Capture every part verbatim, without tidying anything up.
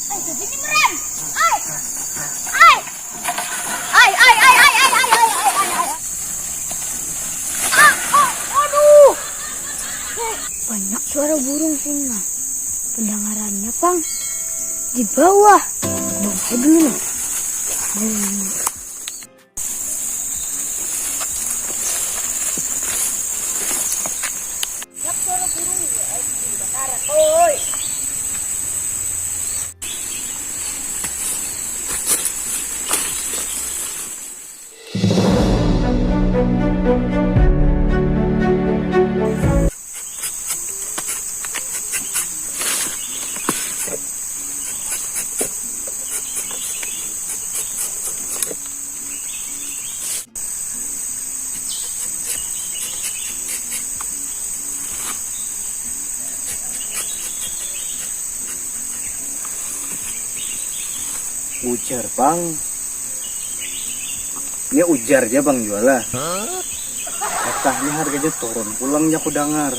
Ai, jadi ini meren. Ai. Ai. Ai, ai, ai, ai, ai, ai, ai, ai, ai, ai. Ah, oh, aduh. Banyak suara burung sini nah. Pendengarannya pang di bawah. Bawah dulu nah. Bawah. Yap, suara burung ya, eh, benar, oi. Ujar pang. Ini ujar ja pang jua lah. Katahnya harganya turun pulang ja ku dangar.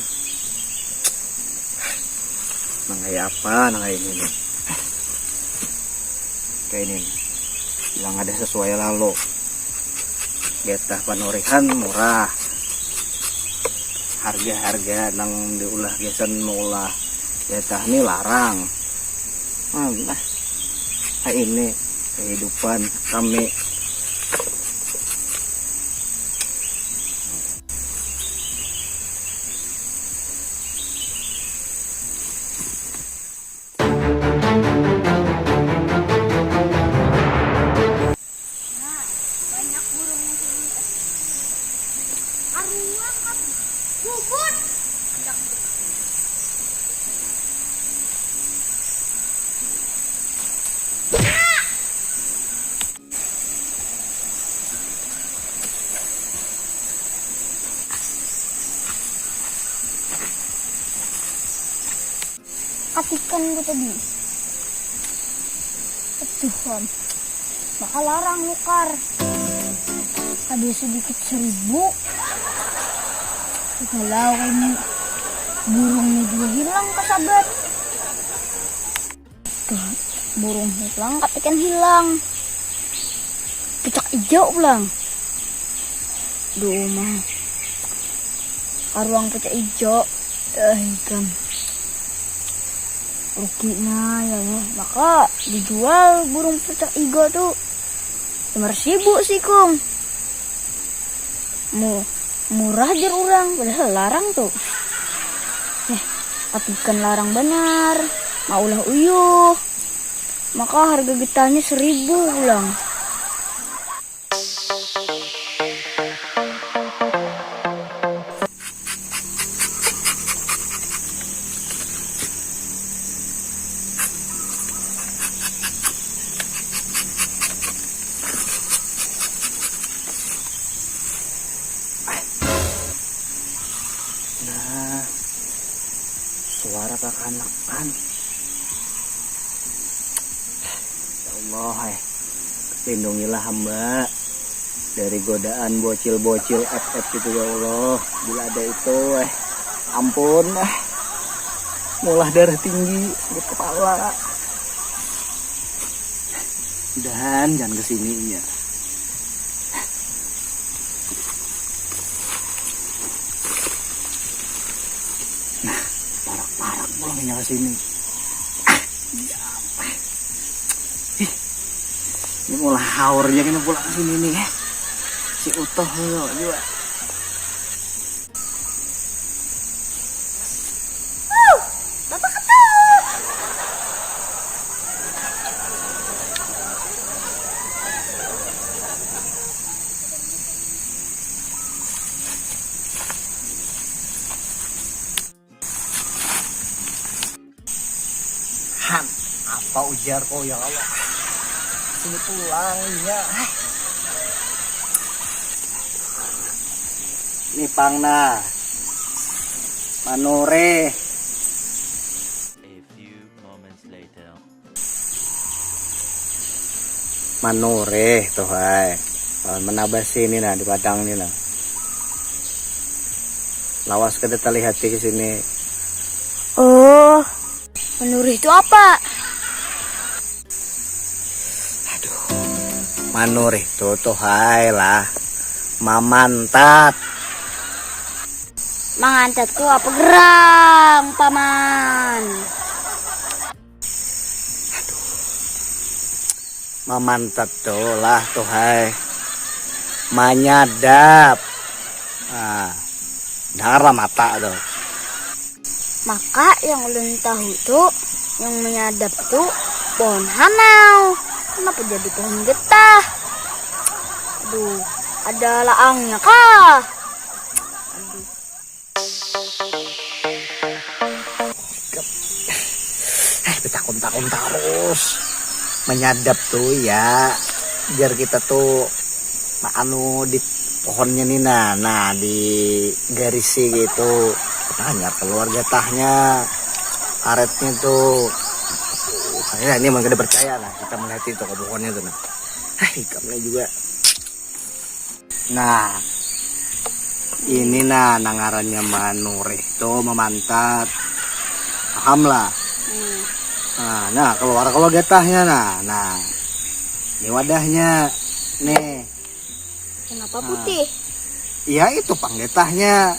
Nang kaya apa nang kaya ini nih? Kaya ini nih. Bilang ada sesuai lalu. Getah panurihan murah. Harga-harga nang diulah gasan maulah getah ni larang. Nah, ini kehidupan kami. Nah, banyak burungnya sini. Aruang kan bubut. Hendak. Katikan ku tadi. Aduh, Wan. Maka larang nukar. Ada sedikit seribu. Kalau ini burungnya dua hilang, kasabat. Tuh, burung hilang, katikan hilang. Pucak ijo pulang. Duh, mah. Aruang pucak ijo. Eh, ikam. Ruginya ya, ya. Maka dijual burung pucak ijo tu lima ratus ribu sikung. Mu, murah jar urang, padahal larang tu. Eh, tapi bukan larang banar. Maulah uyuh. Maka harga getahnya seribu pulang. Nah, suara kakanakan. Ya Allah, eh. Lindungilah hamba dari godaan bocil-bocil F F gitu, ya Allah. Bila ada itu, eh, ampun, eh. Mulah darah tinggi, sakit kepala. Mudahan jangan kesini, ya. Nah, parak-parak pulang inya ke sini. Ah, iya. Ih, ini mulai haur ja kena pulang ke sini nih, ya. Si Utoh lo juga. Uh, Bapak Ketua. Han, apa Ujar ko, ya Allah. Sini pulang ya. Ini pang nah. Manureh. A few moments later. Manureh tuh hai. Lawan menabasi ini nah di padang ini nah. Lawas kada terlihat di sini. Oh, manureh itu apa? Aduh. Manureh itu tuh hai lah. Mamantat. Mangantat tuh apa gerang, paman? Mamantat tuh lah tuh hai. Manyadap. Nah, dengarlah mata tuh. Maka yang ulun tahu tuh, yang menyadap tuh pohon hanau. Kenapa jadi pohon getah? Aduh, ada laangnya kah? Aduh. Eh, betakun-takun terus. Menyadap tuh ya. Biar kita tuh nah, anu di pohonnya nih nah, nah di garisi gitu. Nah, hanyar keluar getahnya, karetnya tuh. Nah, ini emang kada percaya lah kita melihat itu ke pohonnya tuh nah. Hah, ikamnya juga. Nah, ini nah nangarannya manureh tuh memantat. Paham lah. Hmm. Nah, nah keluar kalau getahnya nah. Nah. Ini wadahnya nih. Kenapa nah. Putih? Iya itu pang getahnya.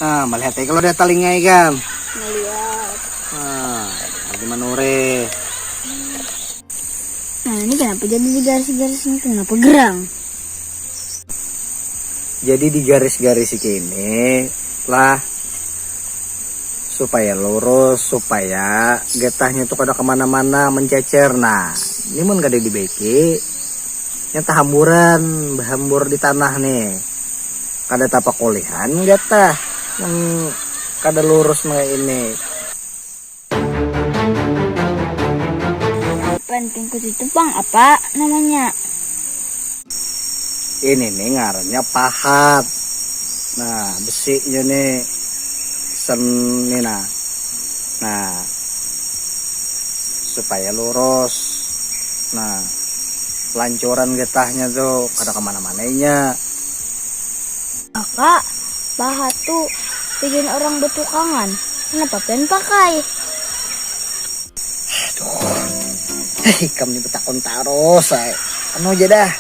Nah, melihat aja kalau ada telinga ikan. Melihat. Nah, lagi manureh. Nah, ini kenapa jadi di garis-garis ini? Kenapa gerang? Jadi di garis-garis ini lah supaya lurus, supaya getahnya tuh kada kemana-mana mencecer. Nah, ini mun kada dibaiki, yang tahamburan, bahambur di tanah nih. Kada tapakulihan getah, hmm, kada lurus kayak ini. Penting kucicupang apa namanya? Ini nih ngarannya pahat. Nah, besinya nih seni nah. Nah, supaya lurus. Nah, lancuran getahnya tuh kada kemana-mananya. Kakak, pahat tuh bikin orang betukangan. Kenapa pian pakai? Aduh. Hei, ikam ni betakun taros ai. Anu aja dah.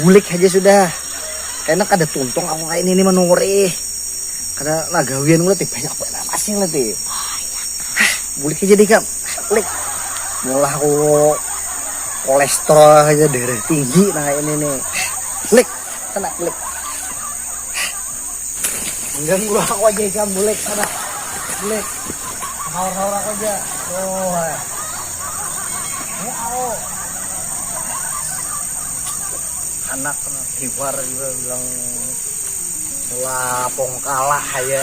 Bulik aja sudah. Karena kada tuntung aku kayak ini manurih. Kada nagawian ulah ti banyak banget masih lah ti. Hah, bulik aja deh ikam. Klik. Mulah aku kolesterol aja darah tinggi nah kayak ini nih. Klik. Sana klik. Mengganggu aku aja ikam bulik sana. Bulik. Sahur-sahur aku aja. Oh. Ini aku. Anak liwar juga bilang lapong kalah aja.